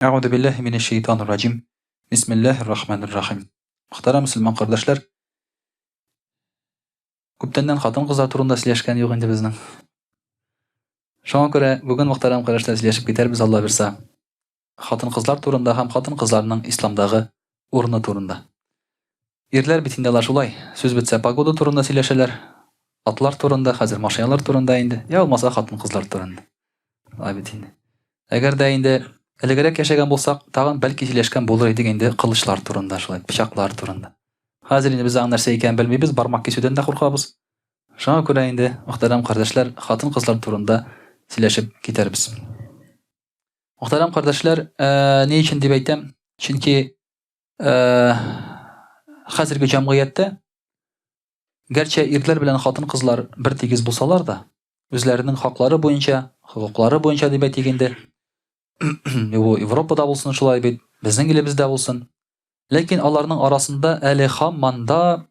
Әгъүзу биллаһи минәш шәйтанир раҗим. Бисмиллаһир рахманир рахим. Мөхтәрәм мөселман кардәшләр, күптәннән хатын-кызлар турында сөйләшкән юк инде безнең. Шуңа күрә бүген мөхтәрәм кардәшләр сөйләшеп китәрбез Алла бирса. Хатын-кызлар турында һәм хатын-кызларның исламдагы урыны турында. Ирләр бит инде алар шулай, сүз бетсә погода турында сөйләшәләр, атлар турында, хәзер машиналар турында инде, я булмаса хатын-кызлар турында. Алай бит инде. Әгәр дә инде элегрәк яшәгән булсак, тагын бәлки сөйләшкән булыр идек инде кылычлар турында, шулай, пычаклар турында. Хәзер инде без аның нәрсә икәнен белмибез, бармак кисүдән дә куркабыз. Шуңа күрә инде, мөхтәрәм кардәшләр, хатын-кызлар турында сөйләшеп китәрбез. Мөхтәрәм кардәшләр, ни өчен дип әйтәм? Чөнки хәзерге җәмгыятьтә гәрчә ирләр белән хатын-кызлар бер тигез булсалар да, үзләренең хаклары буенча, хокуклары буенча дип әйтик инде, бу Европада булсын шулай бит, безнең илебездә булсын. Ләкин аларның арасында әле һаман да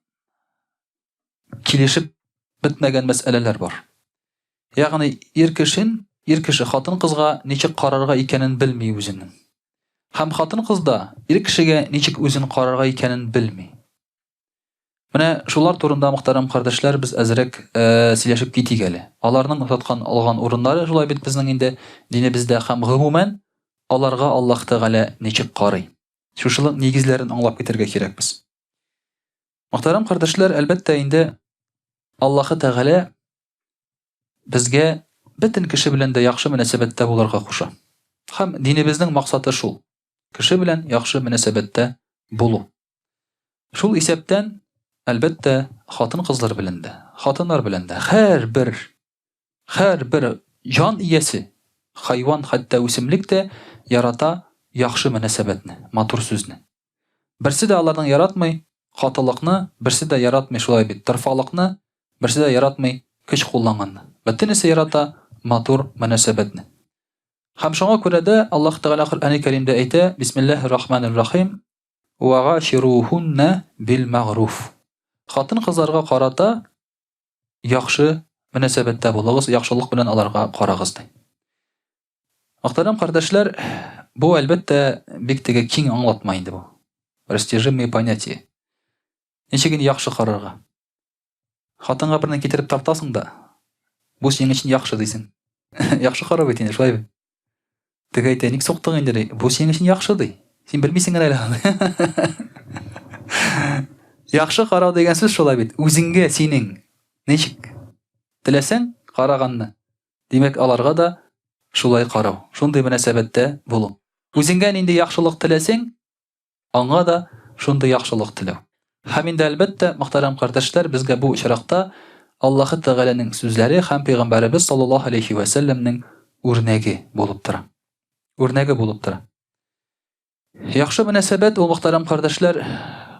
килешеп бетмәгән мәсьәләләр бар. Ягъни ир кешен, ир кеше хатын-кызга ничек карарга икәнен белми үзенең. Һәм хатын-кыз да ир кешегә ничек үзен карарга икәнен белми. Менә шулар турында, мөхтәрәм кардәшләр, без әзрәк э, сөйләшеп китик әле. Аларның тоткан алган урыннары шулай бит безнең инде динебездә һәм гомумән аларга Аллаһ Тәгалә ничек карый. Шушының нигезләрен аңлап китәргә кирәкбез. Мөхтәрәм кардәшләр, әлбәттә инде Аллаһы Тәгалә безгә бөтен кеше белән дә яхшы мөнәсәбәттә булырга куша. Һәм динебезнең максаты шул. Кеше белән яхшы мөнәсәбәттә булу. Шул исәптән, әлбәттә, хатын-кызлар белән дә, хатыннар белән дә һәрбер һәрбер җан иясе, хайван, хәтта үсемлек тә ярата яхшы мөнәсәбәтне, матур сүзне. Берсе дә аларның яратмый катылыкны, берсе дә яратмый шулай бит дорфалыкны, берсе дә яратмый көч кулланганны. Бөтенесе ярата матур мөнәсәбәтне. Һәм шуңа күрә дә Аллаһ Тәгалә Коръәни Кәримдә әйтә, Бисмиллаһир Рахманир Рахим, Ва гаширухунна бил мәгъруф. Хатын-кызларга карата яхшы мөнәсәбәттә булыгыз, яхшылык белән аларга карагыз ди. Мөхтәрәм кардәшләр, бу әлбәттә бик теге киң аңлатма инде бу. Растяжимые понятие. Ничек инде яхшы карарга? Хатынга берне китереп тартасың да, бу синең өчен яхшы дисең. Яхшы карау бит инде, шулай бит. Теге әйтә, ник суктың инде ди. Бу синең өчен яхшы ди. Син белмисең генә әле аны. Яхшы карау дигән сүз шулай бит. Үзеңгә синең ничек теләсәң караганны. Димәк, аларга да шулай карау, шундый мөнәсәбәттә булу. Үзеңгә нинди яхшылык теләсәң, аңа да шундый яхшылык теләү. Һәм инде, әлбәттә, мөхтәрәм кардәшләр, безгә бу очракта Аллаһы Тәгаләнең сүзләре һәм Пәйгамбәребез саллаллаһу алейһи вә сәлләмнең үрнәге булып тора. Үрнәге булып тора. Яхшы мөнәсәбәт ул, мөхтәрәм кардәшләр,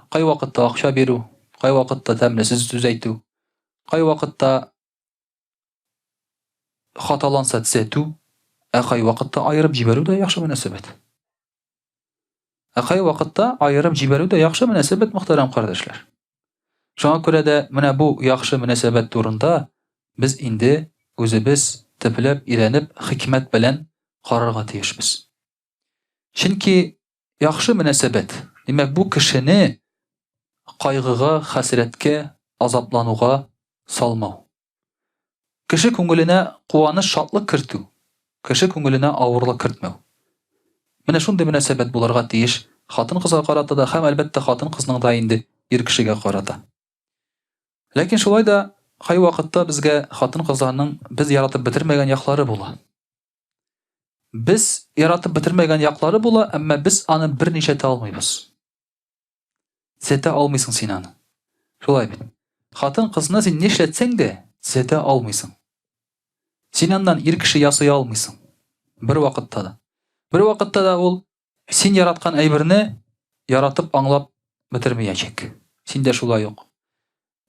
кайвакытта акча бирү, кайвакытта тәмле сүз әйтү, кайвакытта хаталанса төзәтү, ә кайвакытта аерып җибәрү дә яхшы мөнәсәбәт. Ә кайвакытта аерып җибәрү дә яхшы мөнәсәбәт, мөхтәрәм кардәшләр. Шуңа күрә дә менә бу яхшы мөнәсәбәт турында без инде үзебез төпләп өйрәнеп, хикмәт белән карарга тиешбез. Чөнки яхшы мөнәсәбәт, димәк, бу кешене кайгыга, хәсрәткә, азаплануга салмау. Кеше күңеленә куаныч, шатлык кертү, кеше күңеленә авырлык кертмәү. Менә шундый мөнәсәбәт булырга тиеш хатын-кызга карата да һәм, әлбәттә, хатын-кызның да инде ир кешегә карата. Ләкин шулай да кайвакытта безгә хатын-кызларның без яратып бетермәгән яклары була. Без яратып бетермәгән яклары була, әмма без аны берничә итә алмыйбыз. Төзәтә алмыйсың син аны. Шулай бит. Хатын-кызны син нишләтсәң дә, төзәтә алмыйсың. Син аннан ир кеше ясый алмыйсың. Бер вакытта да. Бер вакытта да ул син яраткан әйберне яратып аңлап бетермәячәк. Син дә шулай ук.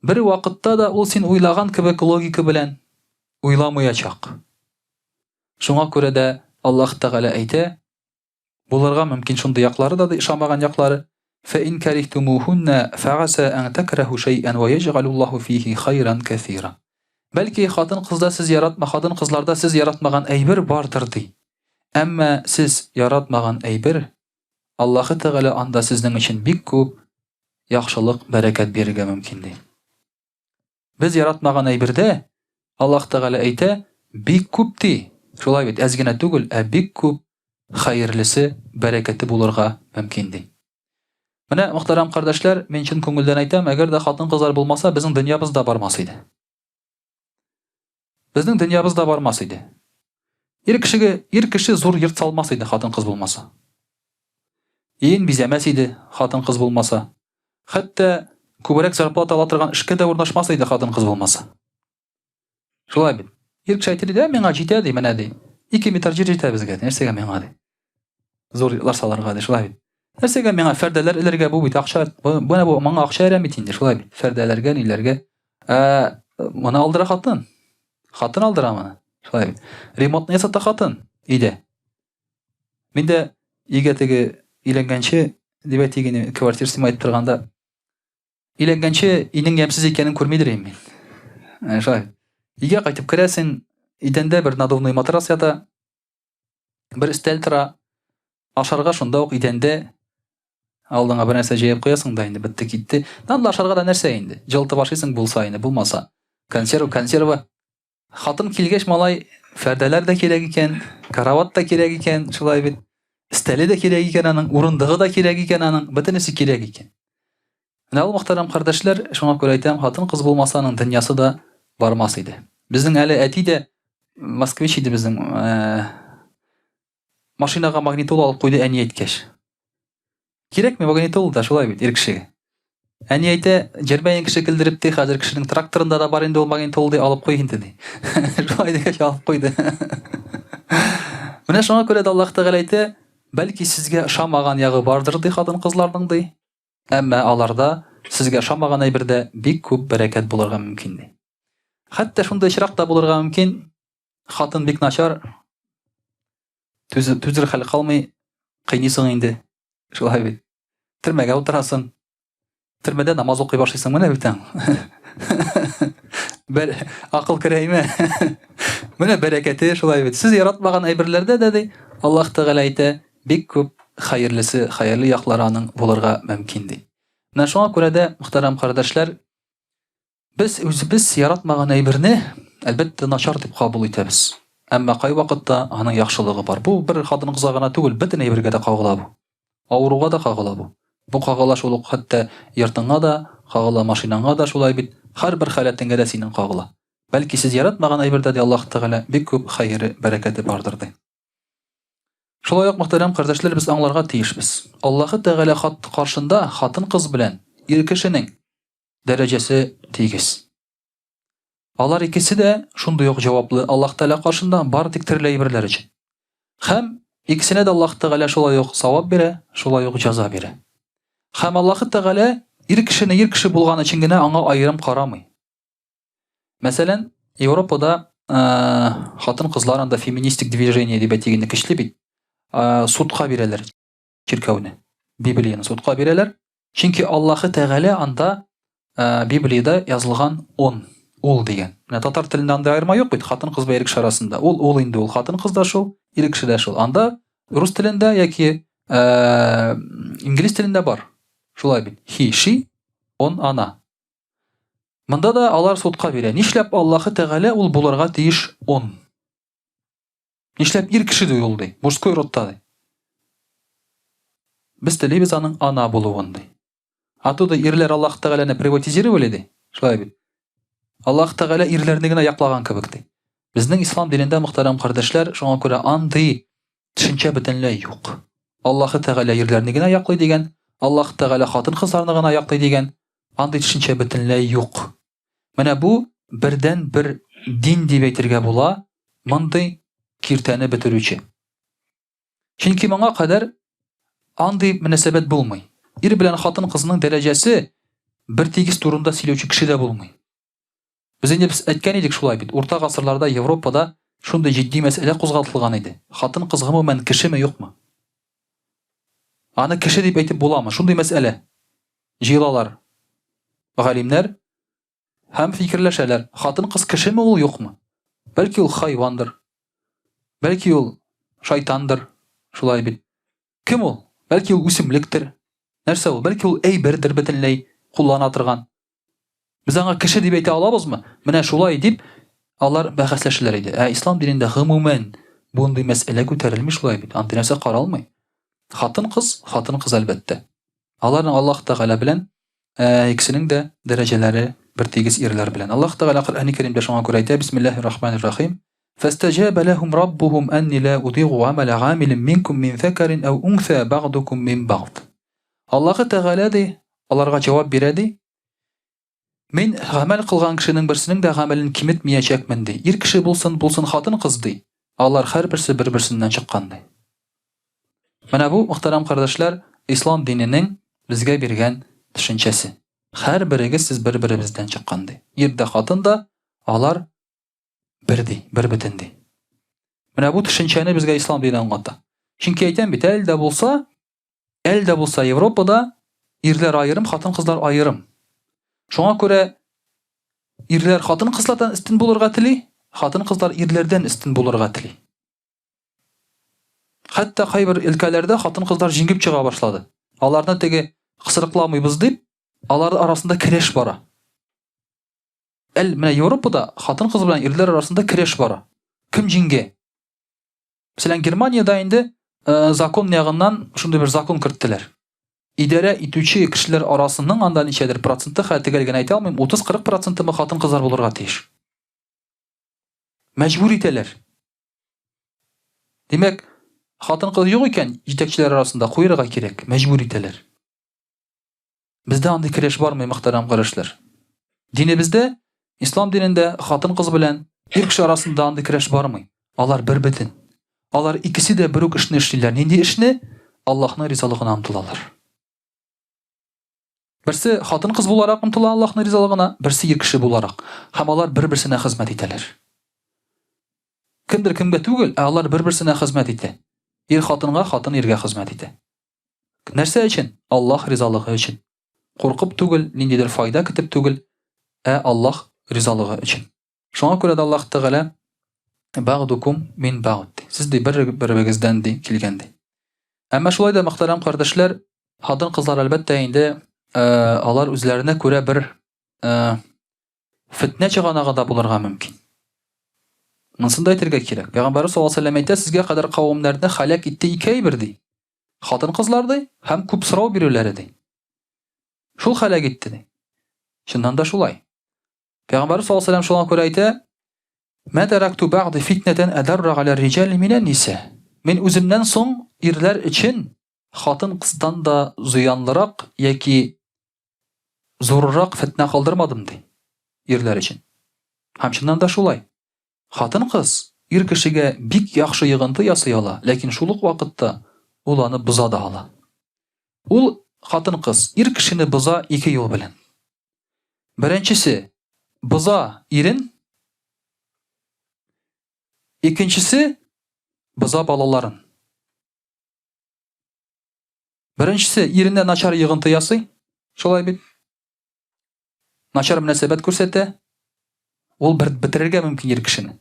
Бер вакытта да ул син уйлаган кебек логика белән уйламаячак. Шуңа күрә дә Аллаһ Тәгалә әйтә, Булырга мөмкин шундый яклары да, ди, ошамаган яклары. Фәин кәрихтумухунна фәгаса ән тәкраһу шәйән вә яҗгалуллаһу фихи хайран кәсира. Бәлки хатын-кызда сез яратма, хатын-кызларда сез яратмаган әйбер бардыр, ди. Әмма сез яратмаган әйбер, Аллаһы Тәгалә анда сезнең өчен бик күп яхшылык, бәрәкәт бирергә мөмкин, ди. Без яратмаган әйбердә Аллаһ Тәгалә әйтә, бик күп ди. Шулай бит, әз генә түгел, ә бик күп хәерлесе, бәрәкәте булырга мөмкин, ди. Менә, мөхтәрәм кардәшләр, мин чын күңелдән әйтәм, әгәр дә хатын-кызлар булмаса, безнең дөньябыз да бармас иде. Безнең дөньябыз да бармас иде. Ир кешегә, ир кеше зур йорт салмас иде хатын-кыз булмаса. Өен бизәмәс иде хатын-кыз булмаса. Хәтта күбрәк зарплата ала торган эшкә дә урнашмас иде хатын-кыз булмаса. Шулай бит. Ир кеше әйтер иде, миңа җитә ди, менә ди. 2 метр җир җитә безгә, нәрсәгә миңа ди. Зур йортлар салырга ди, шулай бит. Нәрсәгә миңа фәрдәләр элергә бу бит акча, менә бу моңа акча әрәм бит инде, шулай бит. Фәрдәләргә, ниләргә. Ә моны алдыра хатын. Хатын алдыра моны. Шулай бит. Ремонтны ясата хатын өйдә. Мин дә өйгә теге өйләнгәнче дип әйтик инде, квартира снимать итеп торганда, өйләнгәнче өйнең ямьсез икәнен күрмидер идем мин. Ә, шулай. Өйгә кайтып керәсең, идәндә бер надувной матрас ята, бер өстәл тора, ашарга шунда ук идәндә алдыңа бер нәрсә җәеп куясың да инде бетте китте. Анда ашарга да нәрсә инде? Җылытып ашыйсың булса инде, булмаса. Консерва, консерва. Хатын килгәч, малай, фәрдәләр дә кирәк икән, карават та кирәк икән, шулай бит. Өстәле дә кирәк икән аның, урындыгы да кирәк икән аның, бөтенесе кирәк икән. Менә ул, мөхтәрәм кардәшләр, шуңа күрә әйтәм, хатын-кыз булмаса, аның дөньясы да бармас иде. Безнең әле әти дә москвич иде безнең. Э, машинага магнитола алып куйды әни әйткәч. Кирәкми магнитола да шулай бит ир кешегә. Әни әйтә, җәрмәен кеше килдереп ди, хәзер кешенең тракторында да бар инде ул магнитола ди, алып куй инде ди. Шулай дигәч алып куйды. Менә шуңа күрә дә Аллаһ Тәгалә әйтә, бәлки сезгә ошамаган ягы бардыр ди хатын-кызларның ди. Әмма аларда сезгә ошамаган әйбердә бик күп бәрәкәт булырга мөмкин ди. Хәтта шундый очрак та булырга мөмкин, хатын бик начар, түзер хәл калмый, кыйныйсың инде. Шулай бит. Төрмәгә утырасың. Төрмәдә намаз укый башлыйсың, менә бит. Бер акыл керәйме? Менә бәрәкәте шулай бит. Сез яратмаган әйберләрдә дә ди, Аллаһ Тәгалә әйтә, бик күп хәерлесе, хәерле яклары аның булырга мөмкин ди. Менә шуңа күрә дә, мөхтәрәм кардәшләр, Без үзебез яратмаган әйберне, әлбәттә, начар дип кабул итәбез. Әмма кайвакытта аның яхшылыгы бар. Бу бер хатын-кызга гына түгел, бөтен әйбергә дә кагыла бу. Авыруга да кагыла бу. Бу кагыла шул ук хәтта йортыңа да, кагыла машинаңа да шулай бит, һәрбер халәтеңгә дә синең кагыла. Бәлки сез яратмаган әйбердә, ди Аллаһ Тәгалә, бик күп хәере, бәрәкәте бардыр, ди. Шулай ук, мөхтәрәм кардәшләр, без аңларга тиешбез. Аллаһы Тәгалә хат каршында хатын-кыз белән ир кешенең дәрәҗәсе тигез. Алар икесе дә шундый ук җаваплы Аллаһ Тәгалә каршында бары тик төрле әйберләр өчен. Һәм икесенә дә Аллаһ Тәгалә шулай ук савап бирә, шулай ук җәза бирә. Һәм Аллаһ Тәгалә ир кешене ир кеше булган өчен генә аңа аерым карамый. Мәсәлән, Европада хатын-кызлар анда феминистик движение дип әйтик инде көчле бит. Судка бирәләр чиркәүне. Библияне судка бирәләр. Чөнки Аллаһы Тәгалә анда Библиядә язылган он, ул дигән. Менә татар телендә андый аерма юк бит, хатын-кыз белән ир кеше арасында. Ул ул инде ул, хатын-кыз да шул, ир кеше дә шул. Анда рус телендә яки инглиз телендә бар. Шулай бит. He, she, он, она. Монда да алар судка бирә. Нишләп Аллаһы Тәгалә ул булырга тиеш он? Нишләп ир кеше ди ул ди, мужской родта ди. Без телибез аның ана булуын ди. А то да ирләр Аллаһ Тәгаләне приватизировали ди. Шулай бит. Аллаһ Тәгалә ирләрне генә яклаган кебек ди. Безнең ислам динендә мөхтәрәм кардәшләр, шуңа күрә андый төшенчә бөтенләй юк. Аллаһ Тәгалә ирләрне генә яклый дигән, Аллаһ Тәгалә хатын-кызларны гына яклый дигән андый төшенчә бөтенләй юк. Менә бу бердән-бер дин дип әйтергә була, мондый киртәне бетерүче. Чөнки моңа кадәр андый мөнәсәбәт булмый. Ир белән хатын-кызның дәрәҗәсе бер тигез турында сөйләүче кеше дә булмый. Без инде без әйткән идек шулай бит, урта гасырларда Европада шундый җитди мәсьәлә кузгатылган иде. Хатын-кыз гомумән кешеме, юкмы? Аны кеше дип әйтеп буламы? Шундый мәсьәлә. Җыелалар галимнәр һәм фикерләшәләр. Хатын-кыз кешеме ул, юкмы? Бәлки ул хайвандыр. Бәлки ул шайтандыр, шулай бит. Кем ул? Бәлки ул үсемлектер. Нәрсә ул? Бәлки ул әйбердер бөтенләй куллана торган. Без аңа кеше дип әйтә алабызмы? Менә шулай дип алар бәхәсләшәләр иде. Ә ислам динендә гомумән бундый мәсьәлә күтәрелми шулай бит. Андый нәрсә каралмый. Хатын-кыз, хатын-кыз әлбәттә. Аларның Аллаһ Тәгалә белән э, икесенең дә дәрәҗәләре бер тигез ирләр белән. Аллаһ Тәгалә Коръәни Кәримдә шуңа күрә әйтә: Бисмиллаһир рахманир рахим. Фастаҗаба лахум раббухум анни ла удигу амала гамилин минкум мин закарин ау унса бa'дукум мин бa'д. Аллаһ Тәгалә ди, аларга җавап бирә ди, Мин гамәл кылган кешенең берсенең дә гамәлен киметмиячәкмен, ди. Ир кеше булсын, булсын хатын-кыз, ди. Алар һәрберсе бер-берсеннән чыккан, ди. Менә бу, мөхтәрәм кардәшләр, ислам диненең безгә биргән төшенчәсе. Һәрберегез сез бер-беребездән чыккан, ди. Ир дә, хатын да, алар бер, ди, бер бөтен, ди. Менә бу төшенчәне безгә ислам дине аңлата. Чөнки әйтәм бит, әле дә булса, Әле дә булса Европада ирләр аерым, хатын-кызлар аерым. Шуңа күрә ирләр хатын-кызлардан өстен булырга тели, хатын-кызлар ирләрдән өстен булырга тели. Хәтта кайбер өлкәләрдә хатын-кызлар җиңеп чыга башлады. Аларны теге кысрыкламыйбыз дип, алар арасында көрәш бара. Әл менә Европада хатын-кыз белән ирләр арасында көрәш бара. Кем җиңгә? Мәсәлән, Германиядә инде э, закон ягыннан шундый бер закон керттеләр. Идарә итүче кешеләр арасының анда ничәдер проценты, хәзер төгәл генә әйтә алмыйм, 30-40 процентымы хатын-кызлар булырга тиеш. Мәҗбүр итәләр. Димәк, хатын-кыз юк икән, җитәкчеләр арасында куерга кирәк, мәҗбүр итәләр. Бездә андый көрәш бармый, мөхтәрәм кардәшләр. Динебездә, ислам динендә хатын-кыз белән ир кеше арасында андый көрәш бармый. Алар бер бөтен. Алар икесе дә бер үк эшне эшлиләр. Нинди эшне? Аллаһның ризалыгына омтылалар. Берсе хатын-кыз буларак омтыла Аллаһның ризалыгына, берсе ир кеше буларак. Һәм алар бер-берсенә хезмәт итәләр. Кемдер кемгә түгел, ә алар бер-берсенә хезмәт итә. Ир хатынга, хатын иргә хезмәт итә. Нәрсә өчен? Аллаһ ризалыгы өчен. Куркып түгел, ниндидер файда көтеп түгел, ә Аллаһ ризалыгы өчен. Шуңа күрә дә Аллаһ Тәгалә бәгъдукум мин бәгъд ди. Сез ди бер-берегездән ди килгән ди. Әмма шулай да мөхтәрәм кардәшләр, хатын-кызлар әлбәттә инде э, алар үзләренә күрә бер э, Фетнә чыганагы да булырга мөмкин. Монысын да әйтергә кирәк. Пәйгамбәрбез саллаллаһу алейһи ва сәлләм әйтә, сезгә кадәр кавемнәрне халәк итте ике әйбер ди. Хатын-кызлар ди һәм күп сорау бирүләре ди. Шул халәк итте ди. Чыннан да шулай. Пәйгамбәрбез саллаллаһу алейһи ва сәлләм шуңа күрә әйтә, Мә тәрәкту бәгъди фитнәтән әдәрра галә риҗали минән ниса. Мин үземнән соң ирләр өчен хатын-кыздан да зыянлырак яки зуррак фетнә калдырмадым, ди, ирләр өчен. Һәм чыннан да шулай. Хатын-кыз ир кешегә бик яхшы йогынты ясый ала, ләкин шул ук вакытта ул аны боза да ала. Ул хатын-кыз ир кешене боза ике юл белән. Беренчесе, боза ирен, икенчесе, боза балаларын. Беренчесе, иренә начар йогынты ясый. Шулай бит. Начар мөнәсәбәт күрсәтә. Ул бер бетерергә мөмкин ир кешене.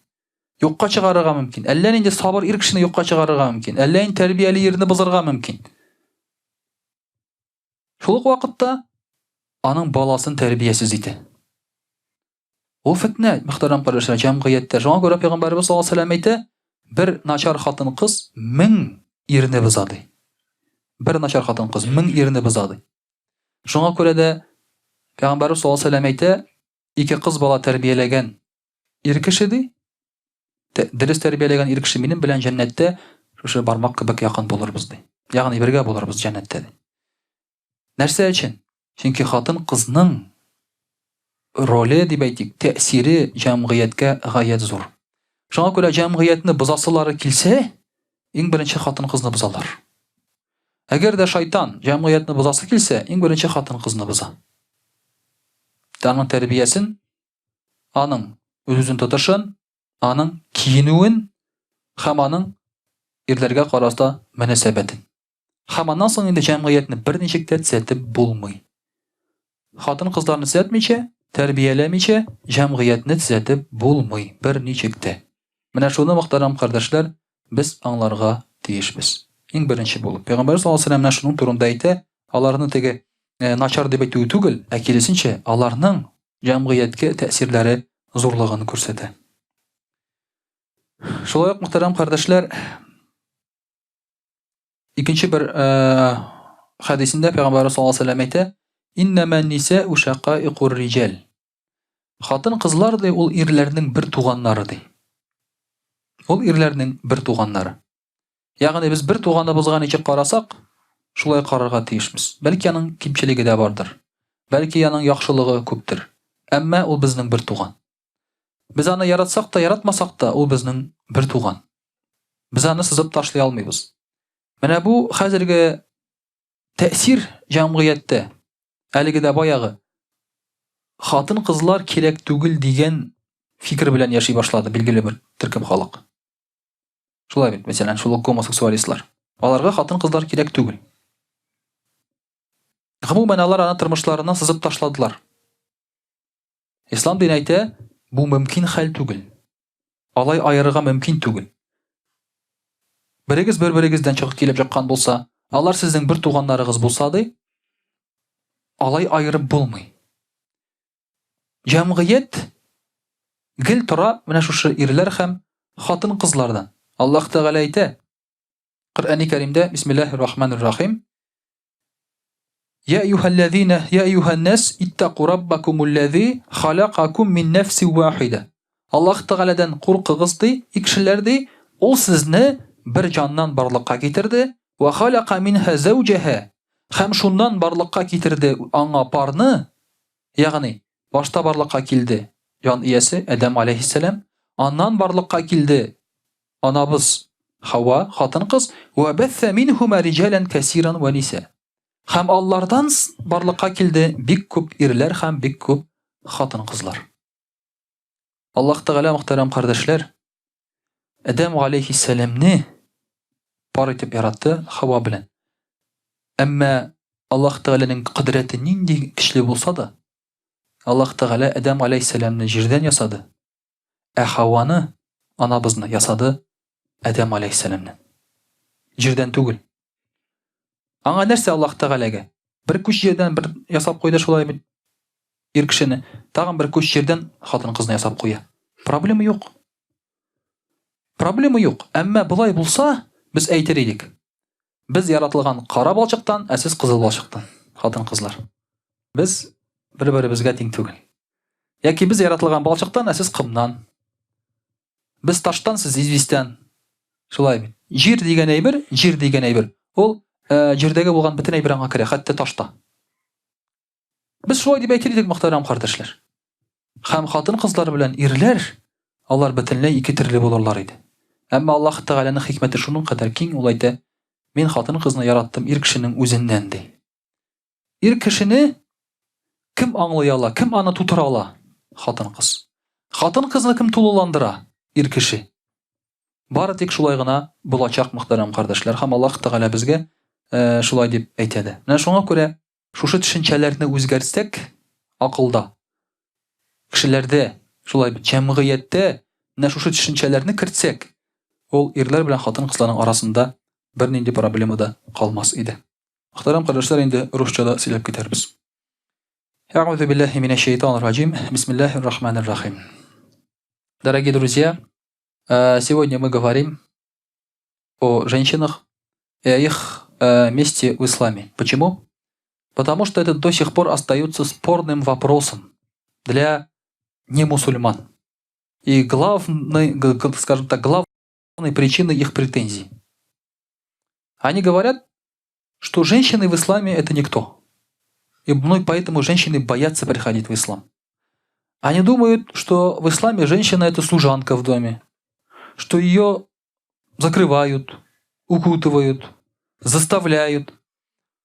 Юкка чыгарырга мөмкин. Әллә нинди сабыр ир кешене юкка чыгарырга мөмкин. Әллә нинди тәрбияле ирне бозарга мөмкин. Шул ук вакытта аның баласын тәрбиясез итә. Ул фетнә, мөхтәрәм кардәшләр, җәмгыятьтә. Шуңа күрә Пәйгамбәребез саллаллаһу алейһи вәсәлләм әйтә, бер начар хатын-кыз мең ирне боза ди. Бер начар хатын-кыз мең ирне боза ди. Шуңа күрә дә Пәйгамбәребез саллаллаһу алейһи вәсәлләм әйтә, ике кыз бала тәрбияләгән ир кеше ди, дөрес тәрбияләгән ир кеше минем белән җәннәттә шушы бармак кебек якын булырбыз ди. Ягъни бергә булырбыз җәннәттә ди. Нәрсә өчен? Чөнки хатын-кызның роле дип әйтик, тәэсире җәмгыятькә гаять зур. Шуңа күрә җәмгыятьне бозасылары килсә, иң беренче хатын-кызны бозалар. Әгәр дә шайтан җәмгыятьне бозасы килсә, иң беренче хатын-кызны боза. Аның тәрбиясен, аның үз-үзен тотышын, аның киенүен һәм аның ирләргә карата мөнәсәбәтен. Һәм аннан соң инде җәмгыятьне берничек тә төзәтеп булмый. Хатын-кызларны төзәтмичә, без аңларга тиешбез. Иң беренче булып, Пәйгамбәрбез саллаллаһу алейһи ва сәлләм менә шуның турында әйтә, аларны теге э, начар дип әйтүе түгел, ә киресенчә, аларның җәмгыятькә тәэсирләре зурлыгын күрсәтә. Шулай ук, мөхтәрәм кардәшләр, икенче бер э, хәдисендә Пәйгамбәрбез саллаллаһу алейһи ва сәлләм әйтә: "Иннәмә ниса'у шақаиқур риҗал". Хатын-кызлар ди ул ирләрнең бер туганнары ди. Ул ирләрнең бер туганнары. Ягъни без бер туганыбызга ничек карасак, шулай карарга тиешбез. Бәлки аның кимчелеге дә бардыр. Бәлки аның яхшылыгы күптер. Әмма ул безнең бер туган. Без аны яратсак та, яратмасак та, ул безнең бер туган. Без аны сызып ташлый алмыйбыз. Менә бу хәзерге тәэсир җәмгыятьтә әлеге дә баягы хатын-кызлар кирәк түгел дигән фикер белән яши башлады билгеле бер төркем халык. Шулай бит, мәсәлән, шул ук гомосексуалистлар. Аларга хатын-кызлар кирәк түгел. Гомумән, алар аны тормышларыннан сызып ташладылар. Ислам дине әйтә, бу мөмкин хәл түгел. Алай аерырга мөмкин түгел. Берегез бер-берегездән чыгып килеп чыккан булса, алар сезнең бер туганнарыгыз булса ди, алай аерып булмый. Җәмгыять гел тора менә шушы ирләр һәм хатын-кызлардан. Аллаһ Тәгалә әйтә, Коръәни Кәримдә, Бисмиллаһир Рахманир Рахим, Я әйюһәлләзина, я әйюһәннәс, иттаку раббакумулләзи халакакум мин нәфсин вахида. Аллаһ Тәгаләдән куркыгыз ди, и кешеләр ди, ул сезне бер җаннан барлыкка китерде, ва халака минһа зәүҗәһә, һәм шуннан барлыкка китерде аңа парны, ягъни башта барлыкка килде җан иясе Адәм алейһиссәлам, аннан барлыкка килде Анабыз Хава, хатын-кыз, вә бәссә минһума риҗалән кәсиран вә ниса. Һәм аллардан барлыкка килде бик күп ирләр һәм бик күп хатын-кызлар. Аллаһ Тәгалә, мөхтәрәм кардәшләр, Адәм галәйһиссәламне пар итеп яратты Хава белән. Әмма Аллаһ Тәгаләнең кодрәте нинди көчле булса да, Аллаһ Тәгалә Адәм галәйһиссәламне җирдән ясады, Ә Хаваны, анабызны, ясады Адәм аләйһиссәламнән. Җирдән түгел. Аңа нәрсә Аллаһ Тәгаләгә? Бер күч җирдән бер ясап куйды шулай бит. Ир кешене, тагын бер күч җирдән хатын-кызны ясап куя. Проблема юк. Проблема юк. Әмма болай булса, без әйтер идек. Без яратылган кара балчыктан, ә сез кызыл балчыктан, хатын-кызлар. Без бер-беребезгә тиң түгел. Яки без яратылган балчыктан, ә сез комнан. Без таштан, сез известян. Шулай бит. Җир дигән әйбер, җир дигән әйбер. Ул э, җирдәге булган бөтен әйбер аңа керә, хәтта ташта. Без шулай дип әйтер идек, мөхтәрәм кардәшләр. Һәм хатын-кызлар белән ирләр, алар бөтенләй ике төрле булырлар иде. Әмма Аллаһ Тәгаләнең хикмәте шуның кадәр киң, ул әйтә, мин хатын-кызны яраттым ир кешенең үзеннән, ди. Ир кешене кем аңлый ала, кем аны тутыра ала? Хатын-кыз. Хатын-кызны кем тулыландыра? Ир кеше. Бары тик шулай гына булачак, мөхтәрәм кардәшләр, һәм Аллаһ Тәгалә безгә э, шулай дип әйтә дә. Менә шуңа күрә шушы төшенчәләрне үзгәртсәк, акылда, кешеләрдә, шулай бит, җәмгыятьтә менә шушы төшенчәләрне кертсәк, ул ирләр белән хатын-кызларның арасында бернинди проблема да калмас иде. Мөхтәрәм кардәшләр, инде русча да сөйләп китәрбез. Әгъузу биллаһи минәш шайтанир раҗим. Бисмиллаһир рахманир рахим. Дорогие друзья, э, сегодня мы говорим о женщинах и о их э, месте в исламе. Почему? Потому что это до сих пор остается спорным вопросом для немусульман. И главной, скажем так, главной причиной их претензий. Они говорят, что женщины в исламе это никто. И мной поэтому женщины боятся приходить в ислам. Они думают, что в исламе женщина это служанка в доме, что ее закрывают, укутывают, заставляют.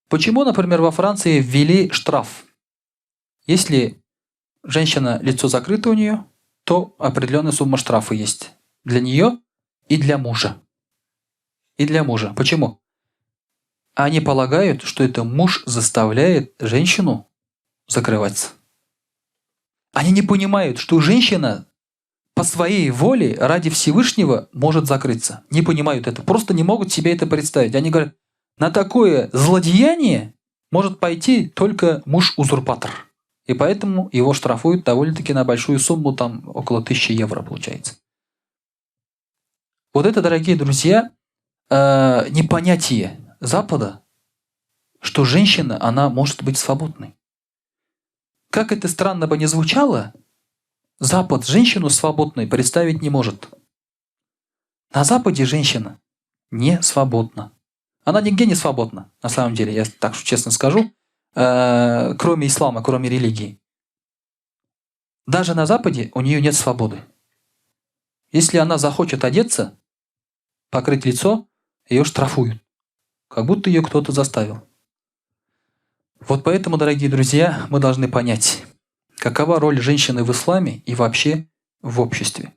Почему, например, во Франции ввели штраф? Если женщина, лицо закрыто у нее, то определенная сумма штрафа есть для нее и для мужа. И для мужа. Почему? Они полагают, что это муж заставляет женщину закрываться. Они не понимают, что женщина по своей воле ради Всевышнего может закрыться. Не понимают это, просто не могут себе это представить. Они говорят, на такое злодеяние может пойти только муж-узурпатор. И поэтому его штрафуют довольно-таки на большую сумму, там около 1000 евро получается. Вот это, дорогие друзья, непонятие Запада, что женщина, она может быть свободной. Как это странно бы ни звучало, Запад женщину свободной представить не может. На Западе женщина не свободна. Она нигде не свободна, на самом деле, я так честно скажу, кроме ислама, кроме религии. Даже на Западе у нее нет свободы. Если она захочет одеться, покрыть лицо, ее штрафуют. Как будто ее кто-то заставил. Вот поэтому, дорогие друзья, мы должны понять, какова роль женщины в исламе и вообще в обществе.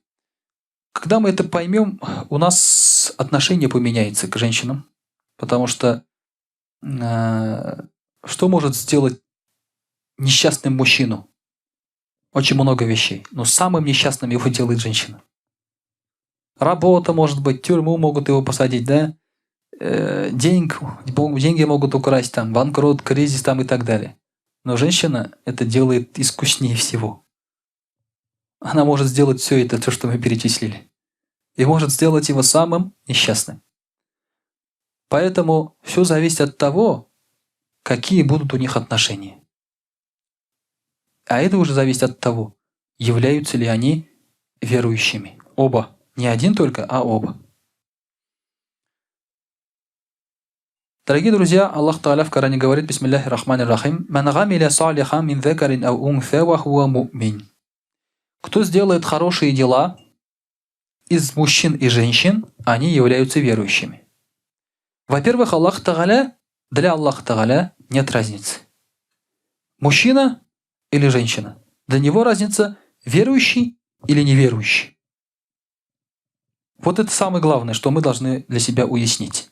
Когда мы это поймем, у нас отношение поменяется к женщинам. Потому что что может сделать несчастным мужчину? Очень много вещей. Но самым несчастным его делает женщина. Работа может быть, тюрьму могут его посадить, да? Деньги могут украсть, там, банкрот, кризис там, и так далее. Но женщина это делает искуснее всего. Она может сделать все это, то, что мы перечислили. И может сделать его самым несчастным. Поэтому все зависит от того, какие будут у них отношения. А это уже зависит от того, являются ли они верующими. Оба. Не один только, а оба. Дорогие друзья, Аллах Тааля в Коране говорит, бисмиллахи рахмани рахим, «Ман гамиля салихан мин закарин ау унфа ва хуа му'мин». Кто сделает хорошие дела из мужчин и женщин, они являются верующими. Во-первых, Аллах Тааля, для Аллаха Тааля нет разницы. Мужчина или женщина. Для него разница, верующий или неверующий. Вот это самое главное, что мы должны для себя уяснить.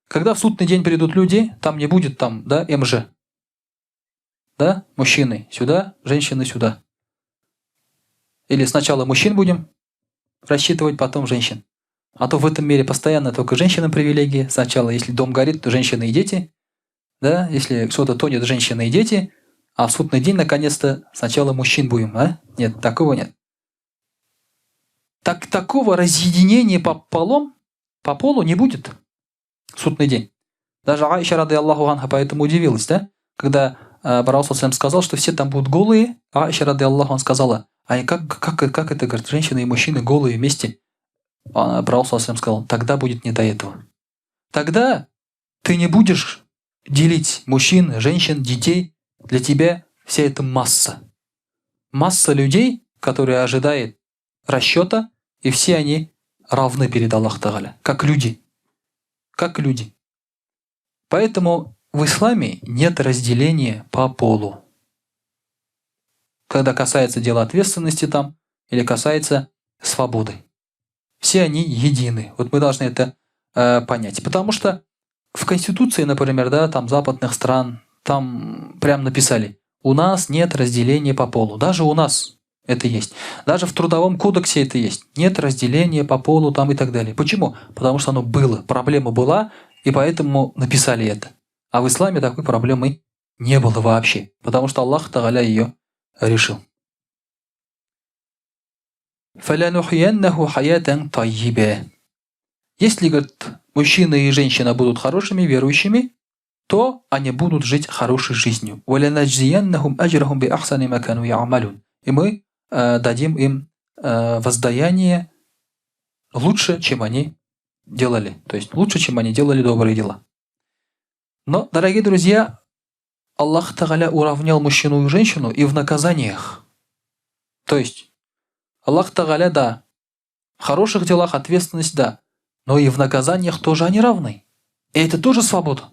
Когда в судный день придут люди, там не будет там, да, МЖ. Да, мужчины сюда, женщины сюда. Или сначала мужчин будем рассчитывать, потом женщин. А то в этом мире постоянно только женщинам привилегии. Сначала, если дом горит, то женщины и дети. Да, если что-то тонет, женщины и дети. А в судный день, наконец-то, сначала мужчин будем, а? Нет, такого нет. Так, такого разъединения по полу не будет в судный день. Даже Аиша, рады Аллаху анха, поэтому удивилась, да? Когда Пророк сказал, что все там будут голые, Аиша, рады Аллаху анха, сказала, а как это, говорит, женщины и мужчины голые вместе? Пророк сказал, тогда будет не до этого. Тогда ты не будешь делить мужчин, женщин, детей. Для тебя вся эта масса. Масса людей, которые ожидает расчета, и все они равны перед Аллахом Тааля, как люди. Как люди. Поэтому в исламе нет разделения по полу. Когда касается дела ответственности там, или касается свободы. Все они едины. Вот мы должны это понять. Потому что в Конституции, например, да, там западных стран, там прям написали, у нас нет разделения по полу. Даже у нас это есть. Даже в Трудовом кодексе это есть. Нет разделения по полу там и так далее. Почему? Потому что оно было. Проблема была, и поэтому написали это. А в исламе такой проблемы не было вообще. Потому что Аллах Тааля ее решил. فَلَنُحْيَنَّهُ حَيَاةً طَيِّبَةً. Если, говорит, мужчина и женщина будут хорошими, верующими, то они будут жить хорошей жизнью. وَلَنَجْزِيَنَّهُمْ أَجْرَهُمْ بِأَحْسَنِ مَا كَانُوا يَعْمَلُونَ. И мы дадим им воздаяние лучше, чем они делали. То есть лучше, чем они делали добрые дела. Но, дорогие друзья, Аллах Тааля уравнял мужчину и женщину и в наказаниях. То есть Аллах Тааля, да, в хороших делах ответственность, да, но и в наказаниях тоже они равны. И это тоже свобода.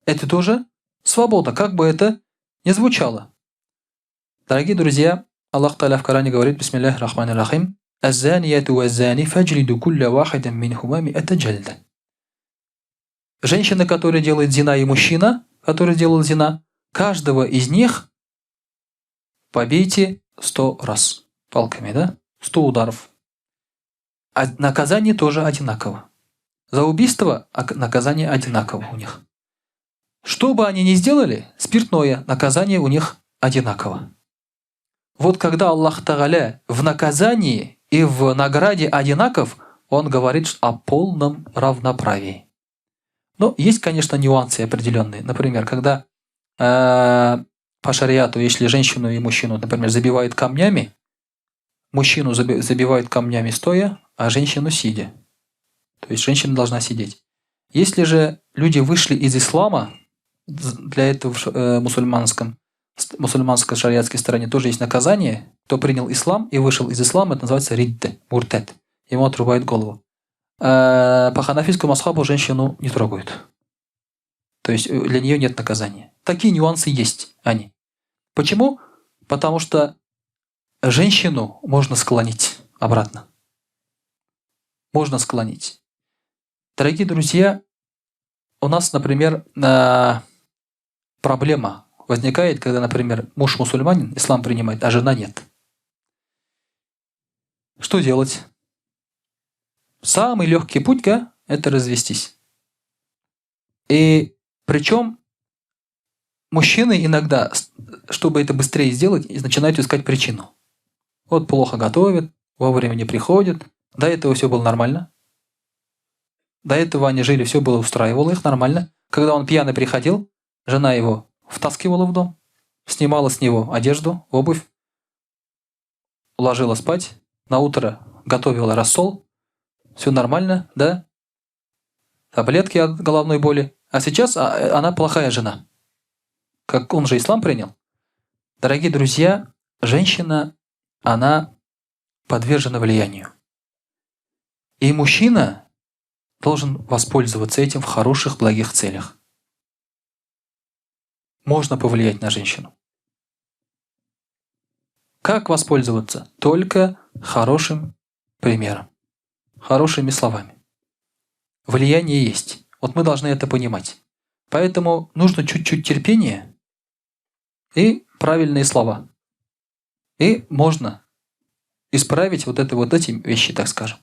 Это тоже свобода, как бы это ни звучало. Дорогие друзья, Аллах Тааля в Коране говорит, бисмиллахи рахмани рахим, «Аззанияту ваззани фаджлиду кулля вахидан минхума миата джальда». Женщина, которая делает зина, и мужчина, который делал зина, каждого из них побейте 100 раз. Палками, да? 100 ударов. А наказание тоже одинаково. За убийство наказание одинаково у них. Что бы они ни сделали, спиртное наказание у них одинаково. Вот когда Аллах Тагаля в наказании и в награде одинаков, он говорит о полном равноправии. Но есть, конечно, нюансы определенные. Например, когда по шариату, если женщину и мужчину, например, забивают камнями, мужчину забивают камнями стоя, а женщину сидя. То есть женщина должна сидеть. Если же люди вышли из ислама, для этого в мусульманской шариатской стороне тоже есть наказание, кто принял ислам и вышел из ислама, это называется ридде, муртед. Ему отрубают голову. По ханафитскому мазхабу женщину не трогают. То есть для нее нет наказания. Такие нюансы есть они. Почему? Потому что женщину можно склонить обратно. Можно склонить. Дорогие друзья, у нас, например, проблема возникает, когда, например, муж мусульманин, ислам принимает, а жена нет. Что делать? Самый легкий путь, да, это развестись. И причем мужчины иногда, чтобы это быстрее сделать, начинают искать причину. Вот плохо готовит, вовремя не приходит. До этого все было нормально. До этого они жили, все было устраивало их нормально. Когда он пьяный приходил, жена его втаскивала в дом, снимала с него одежду, обувь, уложила спать, на утро готовила рассол, все нормально, да? Таблетки от головной боли. А сейчас она плохая жена. Как он же ислам принял. Дорогие друзья, женщина, она подвержена влиянию. И мужчина должен воспользоваться этим в хороших, благих целях. Можно повлиять на женщину. Как воспользоваться? Только хорошим примером, хорошими словами. Влияние есть. Вот мы должны это понимать. Поэтому нужно чуть-чуть терпения и правильные слова. И можно исправить вот эти вещи, так скажем.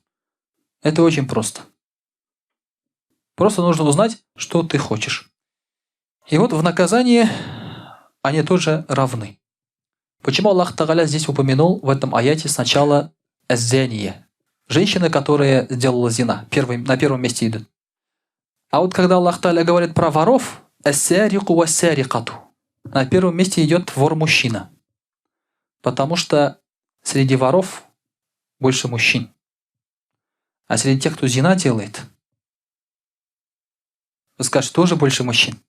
Это очень просто. Просто нужно узнать, что ты хочешь. И вот в наказании они тоже равны. Почему Аллах Тагаля здесь упомянул в этом аяте сначала аззания? Женщина, которая сделала зина, на первом месте идут. А вот когда Аллах Тагаля говорит про воров, ассарику вассарикату, на первом месте идет вор-мужчина. Потому что среди воров больше мужчин. А среди тех, кто зина делает, вы скажете, тоже больше мужчин.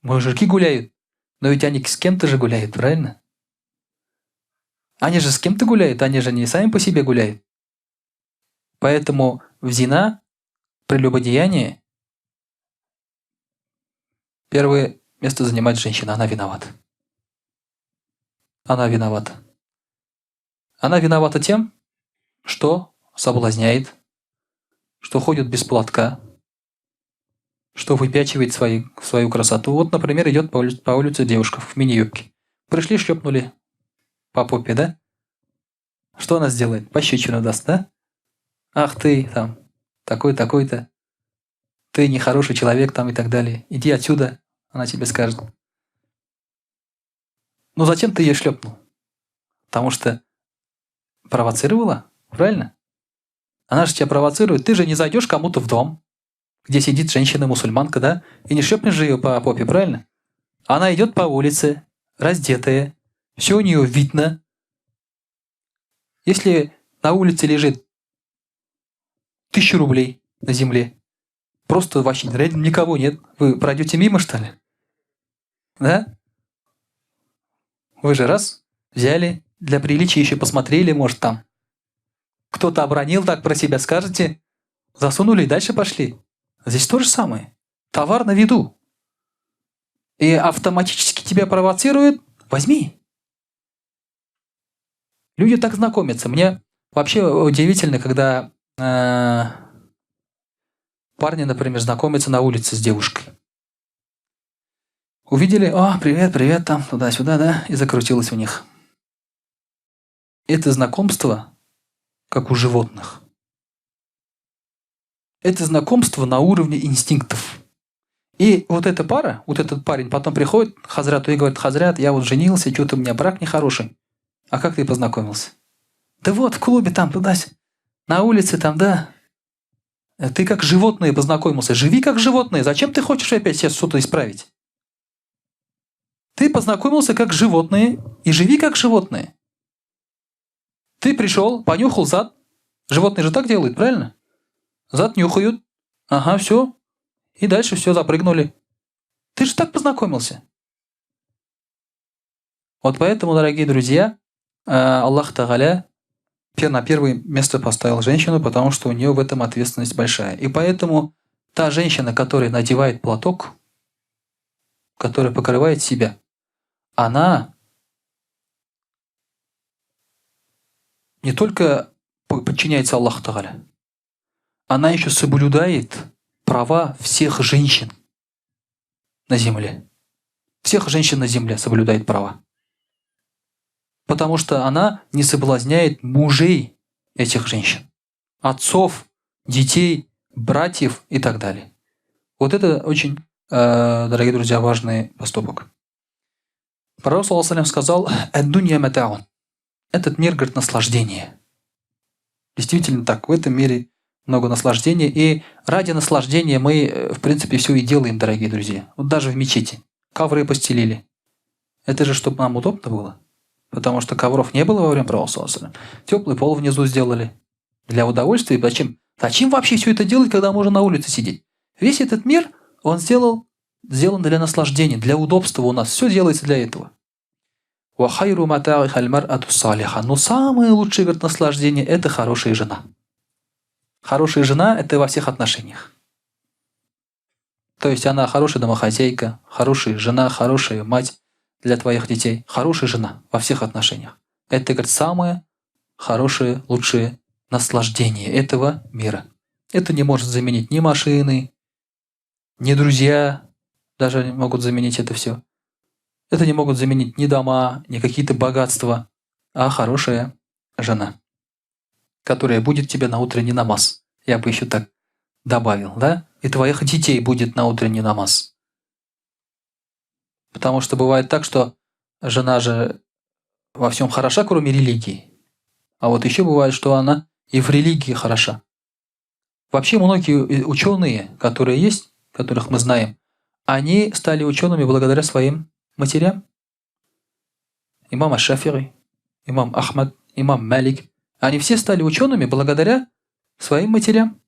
Мужики гуляют, но ведь они с кем-то же гуляют, правильно? Они же с кем-то гуляют, они же не сами по себе гуляют. Поэтому в зина, прелюбодеянии, первое место занимает женщина, она виновата. Она виновата. Она виновата тем, что соблазняет, что ходит без платка, что выпячивает свою красоту. Вот, например, идет по улице девушка в мини-юбке. Пришли, шлепнули по попе, да? Что она сделает? Пощечину даст, да? Ах ты, там, такой, такой-то. Ты нехороший человек, там и так далее. Иди отсюда, она тебе скажет. Ну зачем ты ее шлепнул? Потому что провоцировала, правильно? Она же тебя провоцирует. Ты же не зайдешь кому-то в дом, где сидит женщина-мусульманка, да? И не шлепнешь же ее по попе, правильно? Она идет по улице, раздетая, все у нее видно. Если на улице лежит 1000 рублей на земле, просто вообще рядом никого нет, вы пройдете мимо, что ли? Да? Вы же раз взяли, для приличия еще посмотрели, может, там. Кто-то обронил так про себя, скажете, засунули и дальше пошли. Здесь то же самое. Товар на виду. И автоматически тебя провоцирует. Возьми. Люди так знакомятся. Мне вообще удивительно, когда парни, например, знакомятся на улице с девушкой. Увидели, о, привет, привет, там, туда-сюда, да, и закрутилось у них. Это знакомство как у животных. Это знакомство на уровне инстинктов. И вот эта пара, вот этот парень потом приходит к хазрату и говорит: хазрат, я вот женился, что-то у меня брак нехороший. А как ты познакомился? Да вот, в клубе там, туда, на улице там, да. Ты как животные познакомился. Живи как животные. Зачем ты хочешь опять сейчас что-то исправить? Ты познакомился как животные и живи как животные. Ты пришел, понюхал зад. Животные же так делают, правильно? Зад нюхают. Ага, все. И дальше все, запрыгнули. Ты же так познакомился. Вот поэтому, дорогие друзья, Аллах Тагаля на первое место поставил женщину, потому что у нее в этом ответственность большая. И поэтому та женщина, которая надевает платок, которая покрывает себя, она не только подчиняется Аллаху Тагаля, она еще соблюдает права всех женщин на земле. Всех женщин на земле соблюдает права. Потому что она не соблазняет мужей этих женщин, отцов, детей, братьев и так далее. Вот это очень, дорогие друзья, важный поступок. Пророк, саллаллаху алейхи сказал: «Ад-дунья матаун». Этот мир, говорит, наслаждение. Действительно так, в этом мире много наслаждения. И ради наслаждения мы, в принципе, все и делаем, дорогие друзья. Вот даже в мечети. Ковры постелили. Это же, чтобы нам удобно было. Потому что ковров не было во время пророка, саллаллаху алейхи ва саллям. Теплый пол внизу сделали. Для удовольствия. Зачем? Зачем вообще все это делать, когда можно на улице сидеть? Весь этот мир, он сделан для наслаждения, для удобства у нас. Все делается для этого. Ва хайру мата'иха аль-мар'ату салиха. Но самое лучшее, говорит, наслаждение – это хорошая жена. Хорошая жена – это во всех отношениях. То есть она хорошая домохозяйка, хорошая жена, хорошая мать для твоих детей. Хорошая жена во всех отношениях. Это, говорит, самое хорошее, лучшее наслаждение этого мира. Это не может заменить ни машины, ни друзья, даже не могут заменить это все. Это не могут заменить ни дома, ни какие-то богатства, а хорошая жена, которая будет тебе на утренний намаз. Я бы еще так добавил, да? И твоих детей будет на утренний намаз. Потому что бывает так, что жена же во всем хороша, кроме религии. А вот еще бывает, что она и в религии хороша. Вообще многие ученые, которые есть, которых мы знаем, они стали учеными благодаря своим матерям. Имам Аш-Шафии, имам Ахмад, имам Малик. Они все стали учеными благодаря своим матерям.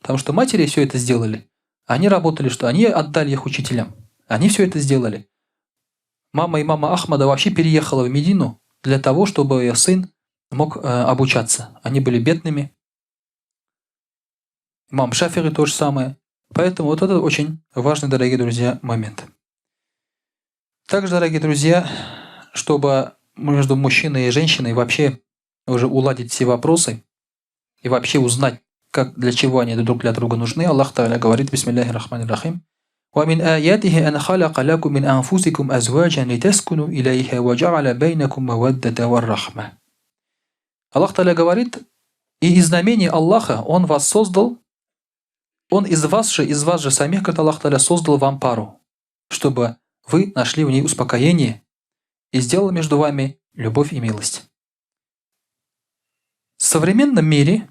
Потому что матери все это сделали. Они работали, что они отдали их учителям. Они все это сделали. Мама имама Ахмада вообще переехала в Медину для того, чтобы ее сын мог обучаться. Они были бедными. Имам Шафии то же самое. Поэтому вот это очень важный, дорогие друзья, момент. Также, дорогие друзья, чтобы между мужчиной и женщиной вообще уже уладить все вопросы и вообще узнать, как, для чего они друг для друга нужны, Аллах Тааля говорит: Бисмиллахи рахмани рахим. وَمِنْ آيَاتِهِ أَنْ خَلَقَ لَكُمْ مِنْ أَنفُسِكُمْ أَزْوَاجًا لِتَسْكُنُوا إِلَيْهَا وَجَعَلَ بَيْنَكُمْ مَوَدَّةً وَرَحْمَةً. Аллах Тааля говорит: и из знамений Аллаха Он вас создал, Он из вас же самих, как Аллах Тааля, создал вам пару, чтобы вы нашли в ней успокоение и сделал между вами любовь и милость. В современном мире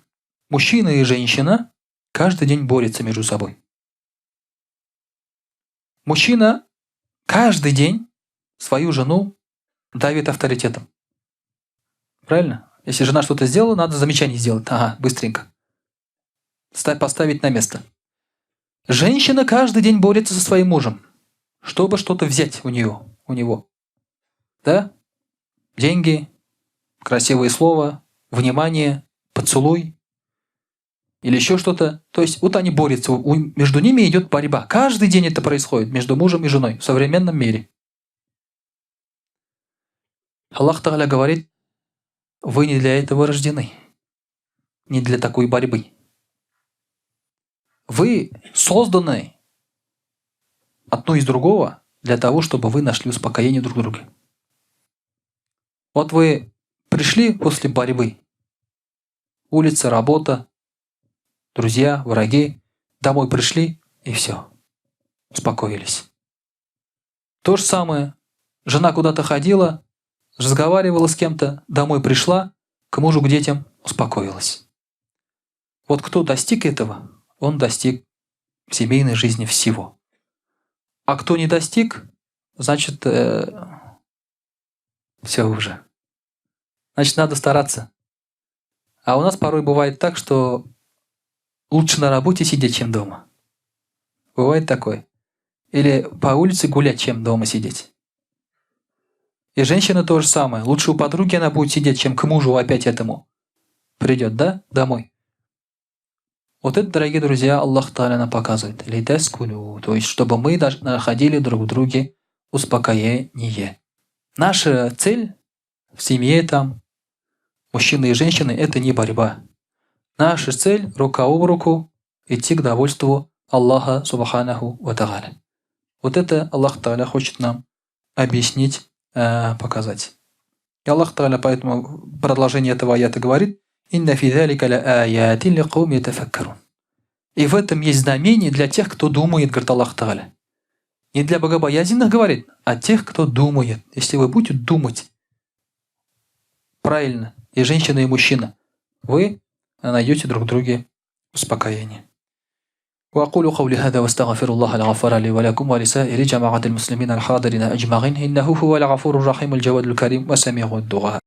мужчина и женщина каждый день борются между собой. Мужчина каждый день свою жену давит авторитетом. Правильно? Если жена что-то сделала, надо замечание сделать. Ага, быстренько. Поставить на место. Женщина каждый день борется со своим мужем, чтобы что-то взять у нее, у него. Да? Деньги, красивые слова, внимание, поцелуй или еще что-то. То есть вот они борются, между ними идет борьба. Каждый день это происходит между мужем и женой в современном мире. Аллах Тааля говорит: вы не для этого рождены, не для такой борьбы. Вы созданы одно из другого для того, чтобы вы нашли успокоение друг в друге. Вот вы пришли после борьбы, Улица, работа, друзья, враги. Домой пришли и все. Успокоились. То же самое. Жена куда-то ходила, разговаривала с кем-то, домой пришла, к мужу, к детям успокоилась. Вот кто достиг этого, он достиг в семейной жизни всего. А кто не достиг, значит, все уже. Значит, надо стараться. А у нас порой бывает так, что лучше на работе сидеть, чем дома. Бывает такое. Или по улице гулять, чем дома сидеть. И женщина то же самое. Лучше у подруги она будет сидеть, чем к мужу опять этому придет, да, домой. Вот это, дорогие друзья, Аллах Тааля нам показывает. لتسكنوا, то есть, чтобы мы находили друг в друге успокоение. Наша цель в семье там, мужчины и женщины, это не борьба. Наша цель рука об руку идти к довольству Аллаха سبحانه وتعالى. Вот это Аллах Тааля хочет нам объяснить, показать. И Аллах Тааля поэтому продолжение этого аята говорит: «إن في ذلك لآيات لقوم يتفكرون». И в этом есть знамение для тех, кто думает, говорит Аллах Тааля. Не для богобоязненных говорит, а тех, кто думает. Если вы будете думать правильно, и женщина, и мужчина, вы найдете друг в друге успокоение. وأقول قولي هذا واستغفر الله الغفار لي ولكم ولسائر جماعة المسلمين الحاضرين أجمعين إنه هو الغفور الرحيم الجواد الكريم وسميع الدعاء.